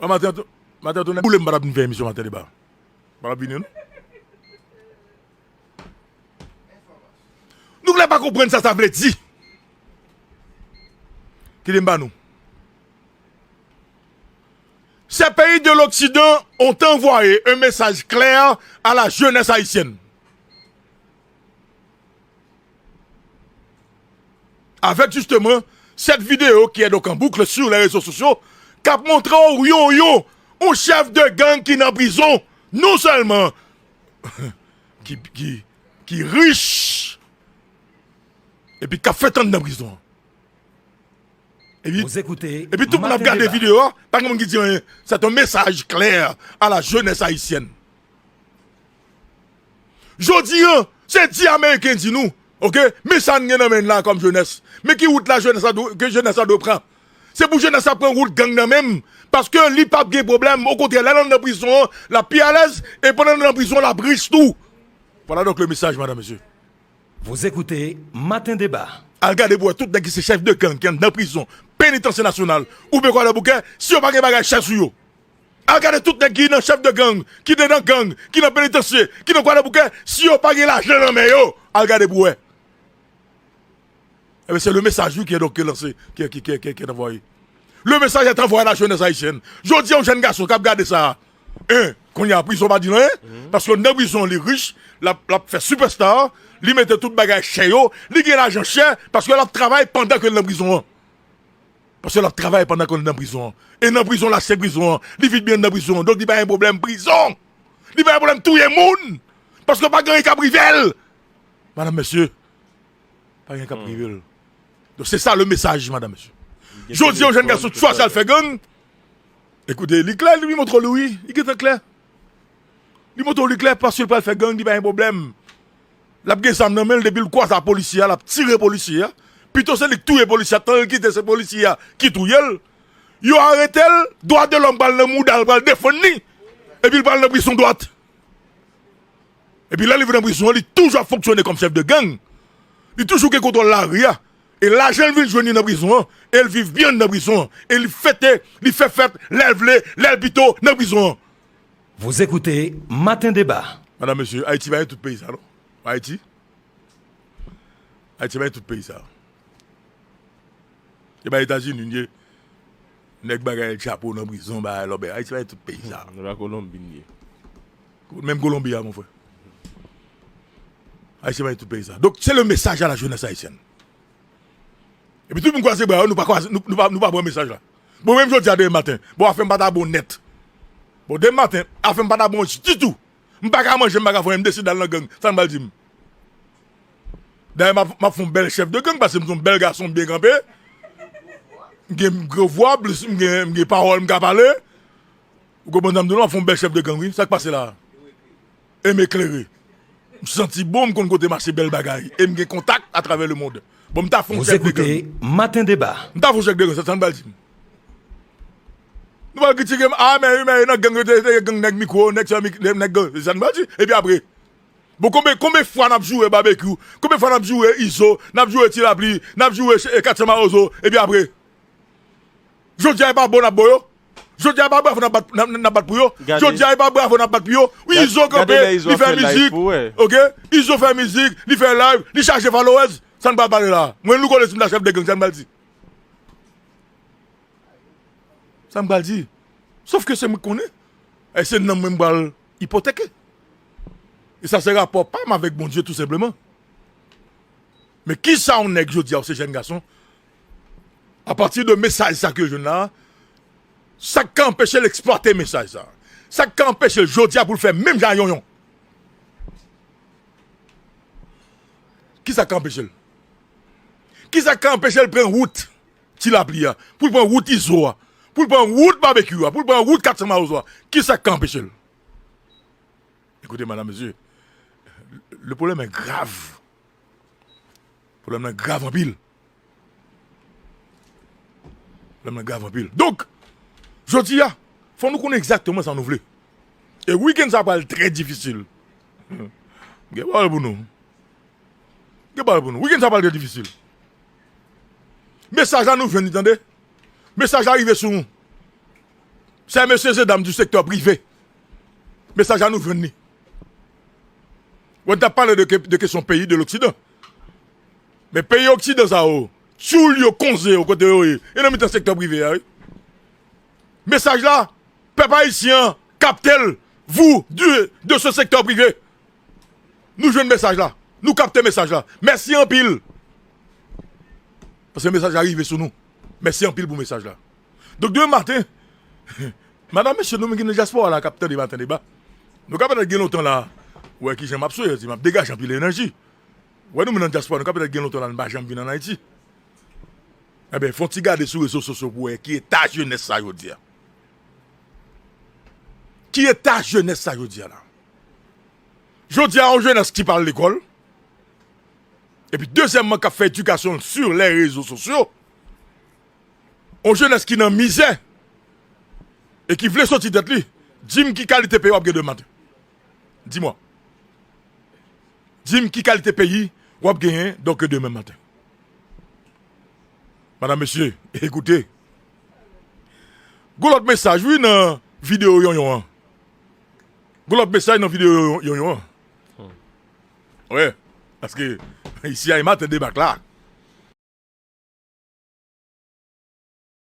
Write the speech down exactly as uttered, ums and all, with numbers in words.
An maten, maten, tounen boule, m pa t ap vin fè emisyon maten deba. M pa t ap vini, non. Nou lè pa konprann sa sa vle di. Kite m ba nou. Ces pays de l'Occident ont envoyé un message clair à la jeunesse haïtienne. Avec justement cette vidéo qui est donc en boucle sur les réseaux sociaux, k ap montre w yon, yon, yon chèf de gang ki nan prizon, non sèlman ki, ki, ki rich, epi k ap fè tann nan prizon an. Epi, epi tout moun ap gade videyo a, pa gen moun ki di anyen. C'est un message clair à la jeunesse haïtienne. Jodi an, se di Ameriken di nou, oke, men sa n gen nan men n la kòm jenès. Men ki wout la jenès la dwe, ke jenès la dwe pran. Se pou jenès la pran wout gang nan menm, paske li p ap gen pwoblèm. Okontrè, lè l anndan prizon an, l ap pi alèz, e pandan l nan prizon, l ap rich tou. Voilà donc le message, madame, monsieur. Vous écoutez Matin Débat. Al gade pou wè tout nèg ki se chèf de gang, ki anndan prizon, penitansye nasyonal, oubyen Kwadèboukè, si yo pa gen bagay chè sou yo. Al gade tout nèg ki nan chèf de gang, ki te nan gang, ki nan penitansye, ki nan Kwadèboukè, si yo pa gen lajan nan men yo, al gade pou wè. Ebyen, se le message, wi, ki est donc lancé, qui, qui, qui, qui, qui est envoyé. Le message est envoyé à la jeunesse haïtienne. Jodi a, yon jèn gason k ap gade sa, en, kounye a, prizon pa di l anyen, paske nan prizon, li rich, l ap, l ap fè sipèsta, li mete tout bagay chè yo, li gen lajan chè, paske l ap travay pandan ke l nan prizon an. Paske l ap travay pandan ke l nan prizon an. E nan prizon, l achte prizon an. Li viv byen nan prizon an. Donk, li pa gen pwoblèm prizon. Li pa gen pwoblèm touye moun. Paske pa gen anyen k ap rive l. Madam, mesye, pa gen anyen k ap rive l. Donk, se sa le mesaj, madam, mesye. Jodi a, yon jèn gason chwazi al fè gang. Ekoute, li klè, li montre w li, wi. Li gentan klè. Li montre w li klè paske l pral fè gang, li pa gen pwoblèm. L ap gen zam nan men l, depi l kwaze a polisye a, l ap tire polisye a. Pito se li k touye polisye a, tann l kite se polisye a ki touye l. Yo arete l, dwa de lòm pral nan mouda l, pral defann li. Epi l pral nan prizon dwat. Epi lè l rive nan prizon an, li toujou ap fonksyone kòm chèf de gang. Li toujou gen kontwòl lari a. E lajan l vin jwenn li nan prizon an, e l viv byen nan prizon an. E li fete, li fè fèt, lè l vle, lè l pito, nan prizon an. Vous écoutez Matin Débat. Madam, mesye, Ayiti pa gen tout peyi sa, non. Ayiti. Ayiti pa gen tout peyi sa. E pa Etazini n ye. Nèg bagay El Chapo nan prizon, bagay lòbè. Ayiti pa gen tout peyi sa. Se pa Kolonbi n ye. Menm Kolonbi a, mon frè. Ayiti pa gen tout peyi sa. Donk, se le message à la jeunesse haïtienne. Epi tout moun kwaze bra yo, nou pa kwaze, nou, nou pa, nou pa pran mesaj la. Bon, menm jodi a demen maten, bon, afè m pa ta bon nèt. Bon, demen maten, afè m pa ta bon ditou. M pa ka manje, m pa ka fè anyen, m deside al nan gang. Sa n pral di m? Dayè, m ap, m ap fè yon bèl chèf de gang, paske m se yon bèl gason, m byen kanpe. M gen gwo vwa, plis m gen, m gen pawòl m ka pale. Ou konprann sa m di w la, m ap fè yon bèl chèf de gang, wi. Sa k pase la a? E m eklere. M santi bon, m konn kote m achte bèl bagay. E m gen kontak atravè lemonn. Bon, m ta fè yon chèf de gang. Vous écoutez Matin Débat. M ta fè yon chèf de gang, sa, sa n pral di m? Nou pral kritike m, a, men, men, nan gang, te, te, gang nèg mikwo, nèg sa, nèg gang, sa n pral di. Epi apre, bon, konbyen, konbyen fwa n ap joure Babekyou? Konbyen fwa n ap joure Izo? N ap joure Ti Lapli? N ap joure, eh, Kat San Mawozo? Epi apre? Jodi a, e pa bon n ap bon yo? Jodi a, e pa bravo n ap bat, n ap, n ap bat pou yo? Jodi a, e pa bravo n ap bat pou yo? Wi, Izo kanpe, li fè mizik, oke? Izo fè mizik, li fè live, li chaje followers. Sa n pral pale la a? Mwen, Louko Lezim la, chèf de gang, sa n pral di? Sa m pral di? Sof ke se mwen k konnen. E se nanm mwen m pral ipoteke. E sa se rapò pa m avèk Bondye tou senpleman. Men kisa yon nèg jodi a, ou se jèn gason, apati de mesaj sa ke yo jwenn la, sa k ka anpeche l eksplwate mesaj sa? Sa k ka anpeche l jodi a pou l fè menm jan a Yonyon? Kisa k ka anpeche l? Kisa k ka anpeche l pran wout Ti Lapli a, pou l pran wout Izo a, pou l pran wout Babekyou a, pou l pran wout Kat San Mawozo a? Kisa k ka anpeche l? Écoutez, madame, monsieur, le problème est grave. Pwoblèm nan grav anpil. Pwoblèm nan grav anpil. Donk, jodi a, fò nou konnen egzakteman sa nou vle. E wikenn sa pral trè difisil. M gen pawòl pou nou. M gen pawòl pou nou. Wikenn sa pral trè difisil. Mesaj la nou jwenn li, tande. Mesaj la rive sou nou. Chers messieurs et dames du secteur privé, mesaj la nou jwenn li. Wè, n t ap pale de, ke- de kesyon peyi de l'Occident. Men peyi oksidan sa yo, tchoul yo, konze yo, kote yo ye, e nan mitan sektè prive a, wi. Mesaj la, pèp ayisyen an, kapte l, vous, du, de ce secteur privé. Nou jwenn mesaj la. Nou kapte mesaj la. Mèsi anpil. Paske mesaj la rive sou nou. Mèsi anpil pou mesaj la. Donk, demen maten, madanm, mesye, nou menm ki nan dyaspora la k ap tande Maten Deba, nou ka petèt gen lontan la, ou wè kijan m ap soyoti, m ap degaje anpil enèji. Ou wè, nou menm nan dyaspora, nou ka petèt gen lontan la, nou pa janm vin ann Ayiti. Enben, fè yon ti gade sou rezo sosyo pou wè ki eta jenès sa jodi a. Ki eta jenès sa jodi a la? Jodi a, yon jenès ki pa al lekòl, epi dezyèmman, k ap fè edikasyon l sur les réseaux sociaux, yon jenès ki nan mizè e ki vle soti tèt li, di m ki kalite peyi w ap gen demen maten. Di mwen. Di m ki kalite peyi w ap genyen, donk, demen maten. Madanm, mesye, ekoute. Gon lòt mesaj, wi, nan videyo Yonyon an. Gon lòt mesaj nan videyo Yonyon an. Wi, paske isi a, e Maten Deba k la.